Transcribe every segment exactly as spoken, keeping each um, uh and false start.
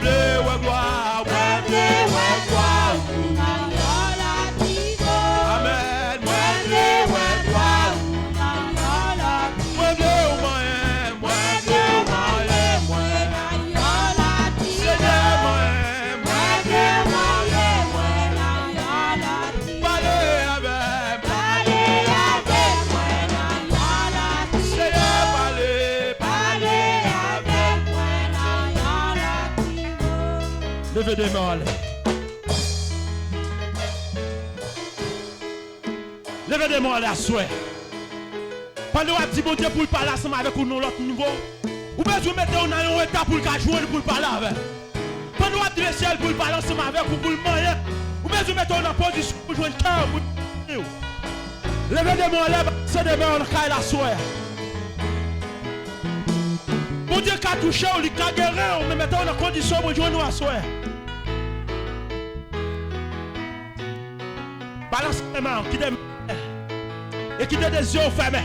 Vle wè glwa, mwen vle wè glwa ou. Amèn. Mwen vle wè glwa ou. Mwen vle w manyen, mwen vle w manyen mwen. Senyè, mwen, mwen vle w manyen mwen. Pale avè m. Pale avè mwen nan yon lòt nivo. Senyè, pale, pale avè mwen nan yon lòt nivo. Leve de men w anlè. Leve de men w anlè aswè. Pandan w ap di Bondye pou l pale ansanm avèk ou nan yon lòt nivo, ou bezwen mete w nan yon eta pou l ka jwenn, pou l pale avè w. Pandan w ap di Lesyèl pou l pale ansanm avèk ou, pou l manyen, ou bezwen mete w nan pozisyon pou jwenn kè w, pou l di w. Leve de men w anlè, balanse de men w nan kay la aswè. Bondye ka touche w, li ka geri w, men mete w nan kondisyon pou jwenn ou aswè. Balanse de men w, kite men w anlè. E kite de zye w fèmen.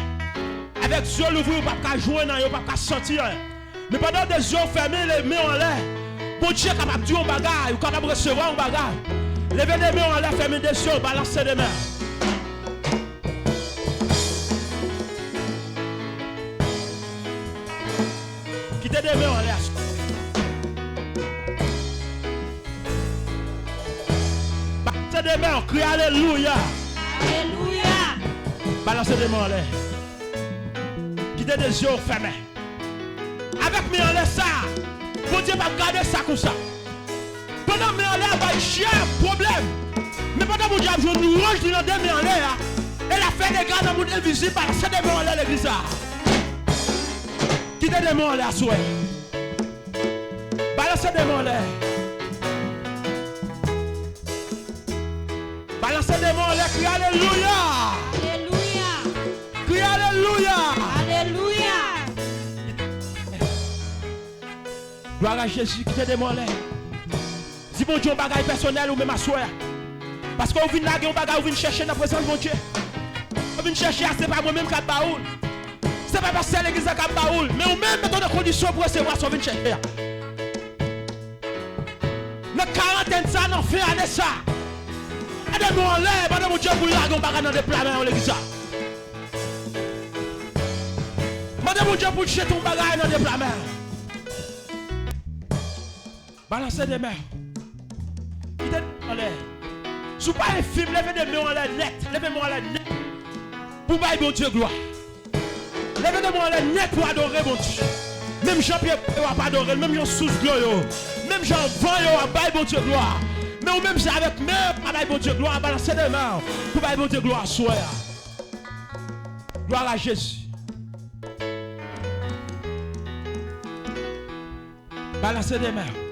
Avèk zye w louvri, ou p ap ka jwenn anyen, ou p ap ka santi anyen. Men pandan de zye w fèmen, leve men w anlè. Bondye kapab di w yon bagay, ou kapab resevwa yon bagay. Leve de men w anlè, fèmen de zye w, balanse de men. Kite de men w anlè aswè. Balanse de men w, kriye alelouya. Alelouya. Balanse de men w anlè. Kite de zye w fèmen. Avèk men anlè sa, Bondye p ap gade sa konsa. Pandan men anlè a bay dyab pwoblèm, men pandan Bondye ap jwenn lwanj li nan de men anlè a, e l ap fè dega nan mond envizib, balanse de men anlè legliz la. Kite de men anlè aswè. Balanse de men anlè. Balanse de men anlè, kriye alelouya. Alelouya. Kriye alelouya. Alelouya. Glwa a Jezi, kite de men anlè. Di Bondye yon bagay pèsonèl ou menm aswè a. Paske ou vin lage yon bagay, ou vin chèche nan prezans Bondye. Ou vin chèche a, se pa mwen menm k ap ba ou l. Se pa pastè legliz la k ap ba ou l. Men ou menm, mete w nan kondisyon pou resevwa sa w vin chèche a. Nan karantèn sa, nan fen ane sa, leve de men w anlè, mande Bondye pou l lage yon bagay nan de pla men w legliz la. Mande Bondye pou l jete yon bagay nan de pla men w. Balanse de men w. Kite de men w anlè. Si w pa enfim, leve de men w anlè nèt. Leve men w anlè nèt. Pou w bay Bondye glwa. Leve de men w anlè nèt pou w adore Bondye. Menm jan pye bwa yo ap adore l, menm jan sous dlo yo, menm jan van yo ap bay Bondye glwa. Men ou menm se avèk men w ap bay Bondye glwa, balanse de men w pou w bay Bondye glwa aswè a. Glwa a Jezi. Balanse de men w.